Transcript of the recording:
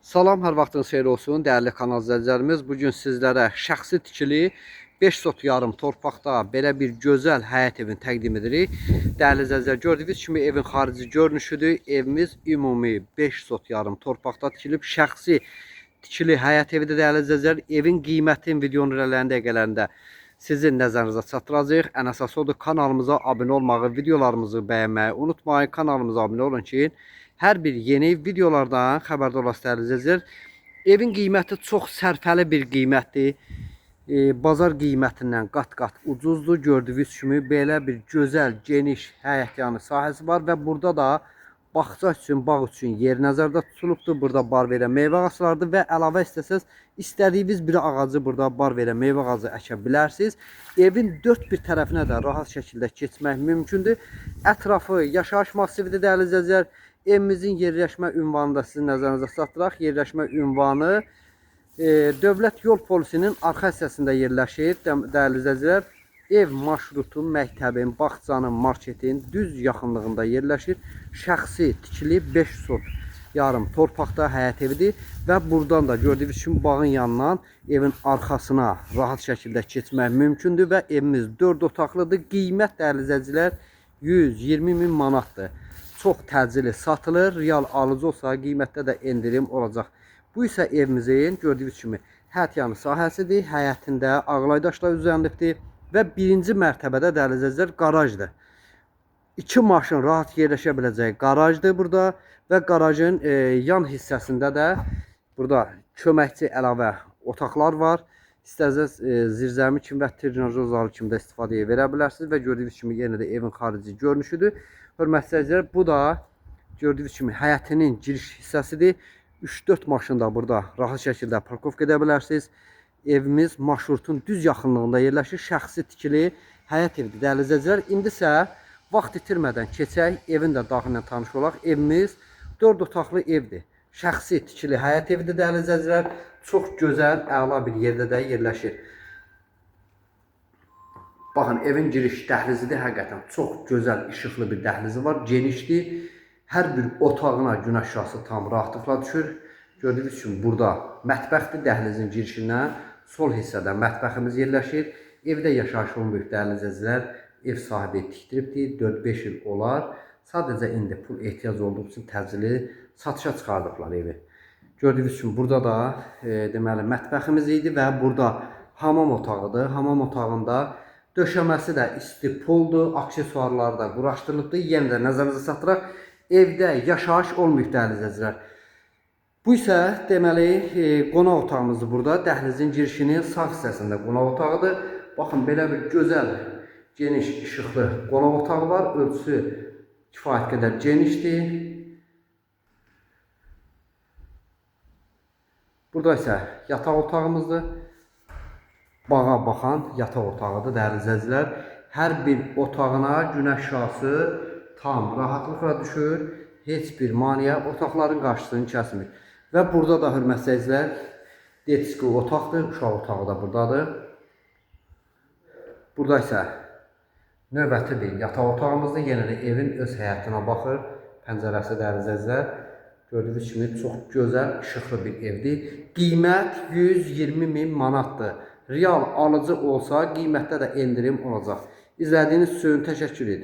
Salam, hər vaxtınız xeyir olsun, dəyərli kanal izləyicilərimiz. Bu gün sizlərə şəxsi tikili 5 sot yarım torpaqda belə bir gözəl həyət evini təqdim edirik. Dəyərli izləyicilər, gördüyünüz kimi evin xarici görünüşüdür. Evimiz ümumi 5 sot yarım torpaqda tikilib, şəxsi tikili həyət evidir dəyərli izləyicilər. Evin qiymətini videonun irəliləyən dəqiqələrində sizin nəzərinizə çatdıracağıq. Ən əsası odur, kanalımıza abunə olmağı, videolarımızı bəyənməyi unutmayın. Kanalımıza abunə olun ki, hər bir yeni videolardan xəbərdar olasınız dəyərli izləyicilər. Evin qiyməti çox sərfəli bir qiymətdir. Bazar qiymətindən qat-qat ucuzdur. Gördüyünüz kimi belə bir gözəl, geniş həyətyanı sahəsi var və burada da bağça üçün, bağ üçün yer nəzərdə tutulubdur. Burada bar verən meyvə ağaclarıdır və əlavə istəsəz istədiyiniz bir ağacı burada bar verən meyvə ağacı əkə bilərsiniz. Evin dörd bir tərəfinə də rahat şəkildə keçmək mümkündür. Ətrafı yaşayış massividir dəyərli izləyicilər. Evimizin yerləşmə ünvanını da sizin nəzərinizə çatdıraq. Yerləşmə ünvanı Dövlət Yol Polisinin arxa hissəsində yerləşir. Dəyərli izləyicilər, ev marşrutun, məktəbin, bağçanın, marketin düz yaxınlığında yerləşir. Şəxsi tikili 5 sot yarım torpaqda həyət evidir və buradan da gördüyünüz kimi bağın yanından evin arxasına rahat şəkildə keçmək mümkündür və evimiz 4 otaqlıdır. Qiymət dəyərli izləyicilər 120 min manatdır. Çox təcili satılır. Real alıcı olsa qiymətdə də endirim olacaq. Bu isə evimizin gördüyünüz kimi həyətyanı sahəsidir. Həyətində ağlay daşlar düzənlibdir və birinci mərtəbədə dəyərli izləyicilər qarajdır. İki maşın rahat yerləşə biləcəyi qarajdır burada və qarajın yan hissəsində də burada köməkçi əlavə otaqlar var. İstəsəniz zirzəmi kimi və trenajör zalı kimi də istifadəyə verə bilərsiniz və gördüyünüz kimi yenə də evin xarici görünüşüdür. Hörmətli izləyicilər, bu da gördüyünüz kimi həyətinin giriş hissəsidir. 3-4 maşın da burada rahat şəkildə parkovka edə bilərsiniz. Evimiz marşrutun düz yaxınlığında yerləşir. Şəxsi tikili həyət evidir. Dəyərli izləyicilər, indi isə vaxt itirmədən keçək, evin də daxili ilə tanış olaq. Evimiz 4 otaqlı evdir. Şəxsi tikili həyət evidir dəyərli izləyicilər. Çox gözəl, əla bir yerdə də yerləşir. Baxın, evin giriş dəhlizidir. Həqiqətən çox gözəl, işıqlı bir dəhlizi var. Genişdir. Hər bir otağına günəş şüası tam rahatlıqla düşür. Gördüyünüz kimi burada mətbəxdir. Dəhlizin girişindən sol hissədə mətbəximiz yerləşir. Evdə yaşayış olmayıb dəyərli izləyicilər. Ev sahibi tikdiribdir. 4-5 il olar. Sadəcə indi pul ehtiyac olduğu üçün təcili satışa çıxardıblar evi. Gördüyünüz kimi burada da deməli mətbəximiz idi və burada hamam otağıdır. Hamam otağında döşəməsi də isti poldur, aksesuarları da quraşdırılıbdır. Yenə də nəzərinizə çatdıraq, evdə yaşayış olmayıb dəyərli izləyicilər. Bu isə deməli qonaq otağımızdır burada. Dəhlizin girişinin sağ hissəsində qonaq otağıdır. Baxın, belə bir gözəl, geniş, işıqlı qonaq otağı var. Ölçüsü kifayət qədər genişdir. Burada isə yataq otağımızdır. Bağa baxan yataq otağıdır dəyərli izləyicilər. Hər bir otağına günəş şüası tam rahatlıqla düşür. Heç bir maneə otaqların qarşısını kəsmir. Və burada da hörmətli izləyicilər detski otaqdır. Uşaq otağı da buradadır. Burada isə növbəti bir yataq otağımızdır. Yenə də evin öz həyətinə baxır. Pəncərəsi dəyərli izləyicilər. Gördüyünüz kimi çox gözəl, işıqlı bir evdir. Qiymət 120 min manatdır. Real alıcı olsa qiymətdə də endirim olacaq. İzlədiyiniz üçün təşəkkür edirik.